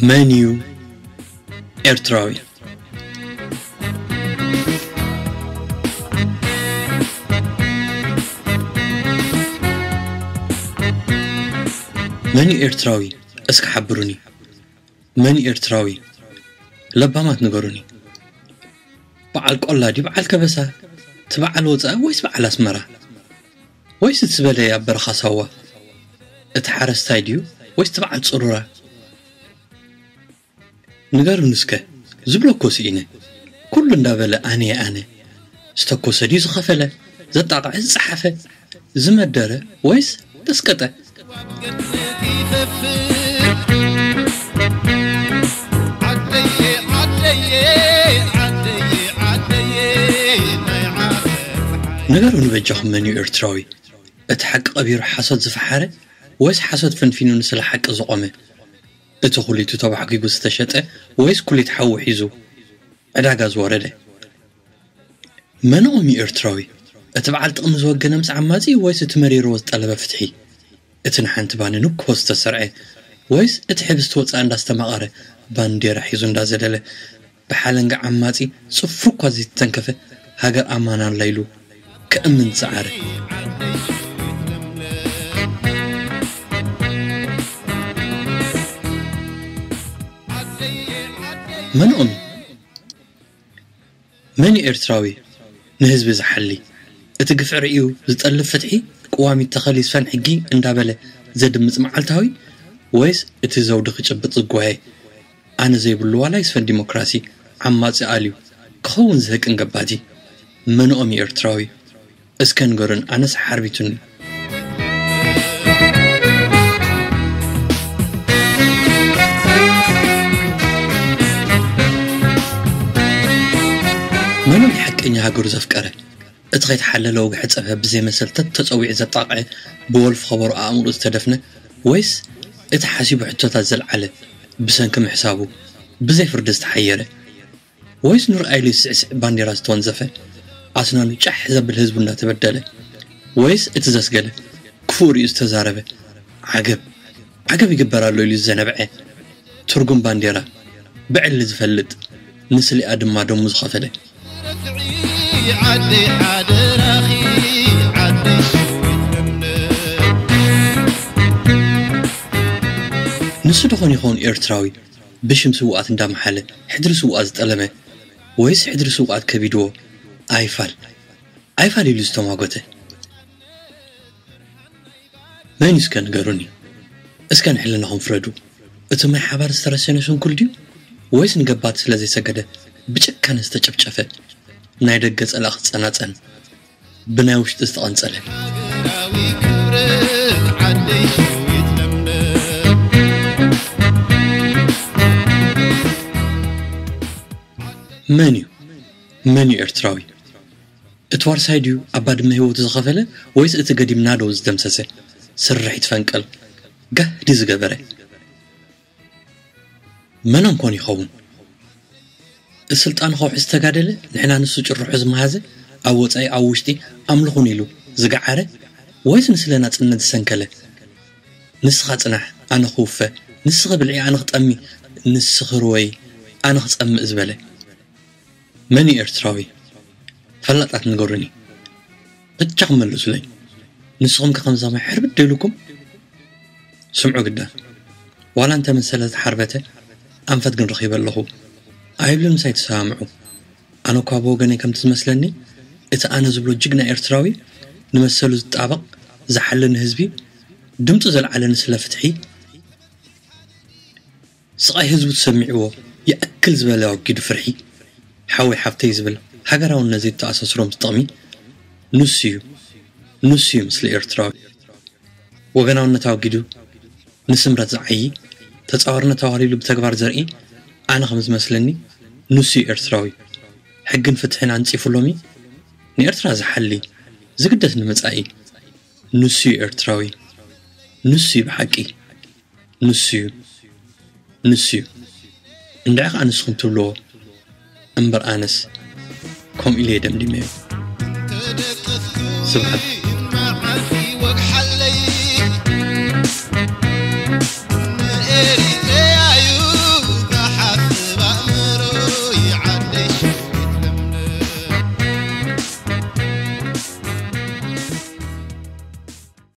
መን እዩ ኤርትራዊ? መን እዩ ኤርትራዊ? እስኪ ሓብሩኒ። መን እዩ ኤርትራዊ? ለባማት ንገሩኒ። በዓል ቆላ ድዩ በዓል ከበሳ? እቲ በዓል ወፃኢ ወይስ በዓል ኣስመራ? ወይስ እቲ ዝበለየ ኣብ በረኻ ሳዋ? እቲ ሓረስታይ ድዩ ወይስ እቲ በዓል ፅሩራ? ንገሩኒ እስከ፣ ዝብሎ እኮ ስኢነ። ኩሉ እንዳበለ ኣነ ኣነ። ዝተኮሰ ድዩ ዝኸፈለ? ዘጣቕዐ ዝጸሓፈ? ዝመደረ ወይስ ዘስቀጠ? ንገሩኒ በጃኹም፣ መን እዩ ኤርትራዊ? እቲ ሓቂ ቀቢሩ ሓሶት ዝፈሓረ ወይስ ሓሶት ፈንፊኑ ንስለ ሓቂ ዝቖመ? እቲ ኩሊቱ ተባሕጒጉ ዝተሸጠ ወይስ ኩሊት ሓዊ ሒዙ ዕዳጋ ዝወረደ? መነኦም እዩ ኤርትራዊ? እቲ በዓል ጥቕሚ ዝወገነ ምስ ዓማጺ ወይስ እቲ መሪርዎ ዝጠለበ ፍትሒ? እቲ ንሓንቲ ባኒ ንግሆ ዝተሰርዐ ወይስ እቲ ሕብስቲ ወጻኢ እንዳስተማቐረ ባንዴራ ሒዙ እንዳዘለለ ብሓለንጋ ዓማጺ ጽፍሩ እኳ ዘይተተንከፈ ሃገር ኣማን ኣላ ኢሉ ከእምን ዝጸዓረ? መነኦም እዩ? መን እዩ ኤርትራዊ ንህዝቢ ዝሓሊ? እቲ ግፍዒ ርእዩ ዝጠልብ ፍትሒ፣ ቅዋም ይተኸል ይስፈን ሕጊ እንዳበለ ዘድምጽ መዓልታዊ? ወይስ እቲ ዘውዲ ክጭብጥ ዝጓየ፣ ኣነ ዘይብሉ ዋላ ይስፈን ዲሞክራሲ፣ ዓማጺ ኣልዩ ክኸውን ዝህቅን ገባቲ? መነኦም እዩ ኤርትራዊ? እስከ ንገሩን፣ ኣነስ ሓርቢቱኒ። መን እዩ ሓቀኛ ሃገሩ ዘፍቀረ? እቲ ከይተሓለለ ወግሐ ጸብሐ ብዘይ መሰል ተተጸዊዑ ዘጣቕዐ፣ ብወልፊ ከበሮ ኣእምሮኡ ዝተደፍነ፣ ወይስ እቲ ሓሲቡ ሕቶታት ዘልዓለ፣ ብሰንኪ ምሕሳቡ ብዘይ ፍርዲ ዝተሓየረ? ወይስ ንርኣይሉ ስዕስዕ ባንዴራ ዝተወንዘፈ፣ ኣስናኑ ጫሕ ዘብል ህዝቡ እንዳተበደለ? ወይስ እቲ ዘስገለ፣ ክፉእ ርእዩ ዝተዛረበ፣ ዓገብ፣ ዓገብ ይግበር ኣሎ ኢሉ ዝዘነብዐ፣ ትርጉም ባንዴራ ብዕሊ ዝፈልጥ፣ ንስሊኣ ድማ ደሙ ዝኸፈለ? ንሱ ደኾን ይኸውን ኤርትራዊ ብሽም ስውኣት እንዳመሓለ ሕድሪ ስውኣት ዝጠለመ? ወይስ ሕድሪ ስውኣት ከቢድዎ ኣይፋል ኣይፋል ኢሉ ዝተሟጎተ? መን እዩ እስከ ንገሩኒ? እስከ ንሕልናኹም ፍረዱ። እቲ ማይ ሓባር ዝተረሰነ ስንኩል ድዩ? ወይስ ንገባቲ ስለ ዘይሰገደ ብጭካነ ዝተጨፍጨፈ? ናይ ደገ ጸላእቲ ጸናጸን ብናይ ውሽጢ ዝተቐንጸለ? መን እዩ? መን እዩ ኤርትራዊ? እቲ ዋርሳይ ድዩ ኣብ ባድመ ህይወቱ ዝኸፈለ? ወይስ እቲ ገዲም ናደው ዝደምሰሰ? ስርሒት ፈንቀል ጋህዲ ዝገበረ? መን ኣምኮን ይኸውን? እቲ ስልጣን ከውሒ ዝተጋደለ፣ ንሕና ንሱ ጭርሖ ዝመሃዘ፣ ኣብ ወጻኢ ኣብ ውሽጢ ኣምልኹን ኢሉ ዝገዓረ? ወይስ ንስለ ናጽነት ዝሰንከለ? ንስኻ ጽናሕ፣ ኣነ ክውፈ፣ ንስኺ ብልዒ፣ ኣነ ክጠሚ፣ ንስኺ ርወዪ፣ ኣነ ክጸምእ ዝበለ? መን እዩ ኤርትራዊ? ፈላጣት ንገሩኒ። በጃኹም መልሱለይ። ንስኹም ከ ከምዛ ማይ ሕርብድ ዶ ኢሉኩም? ስምዑ ግዳ። ዋላ እንተ መሰለ ዝተሓርበተ ኣንፈት ግን ረኺበ ኣለኹ ኣይብልን ምሳይ ትሰማምዑ። ኣነ እኳ ብወገነይ ከምቲ ዝመስለኒ፣ እቲ ኣነ ዝብሎ ጅግና ኤርትራዊ ንመሰሉ ዝጣበቕ፣ ዝሓሊ ንህዝቢ፣ ድምፁ ዘልዓለ ንስለ ፍትሒ፣ ስቓይ ህዝቡ ተሰሚዕዎ ይኣክል ዝበለ ኣወጊዱ ፍርሒ፣ ሓወይ ሓፍተይ ዝብል ሃገራውነት ዘይተኣሳስሮም ዝጠቕሚ ንሱ እዩ። ንሱ እዩ ምስሊ ኤርትራዊ። ወገናውነት ኣወጊዱ ንስምረት ዝዓዪ፣ ተጻዋርነት ኣዋህሊሉ ብተግባር ዘርኢ፣ ኣነ ከም ዝመስለኒ ንሱ እዩ ኤርትራዊ። ሕግን ፍትሕን ኣንጺፉ ሎሚ ንኤርትራ ዝሓሊ፣ ዝግደስ ንመጻኢ። ንሱ እዩ ኤርትራዊ። ንሱ እዩ ብሓቂ። ንሱ እዩ። ንሱ እዩ። እንድዒ ኸኣ ንስኹም ትብልዎ እምበር ኣነስ ከምኡ ኢለ እየ ደምዲመዮ። ስብሓት።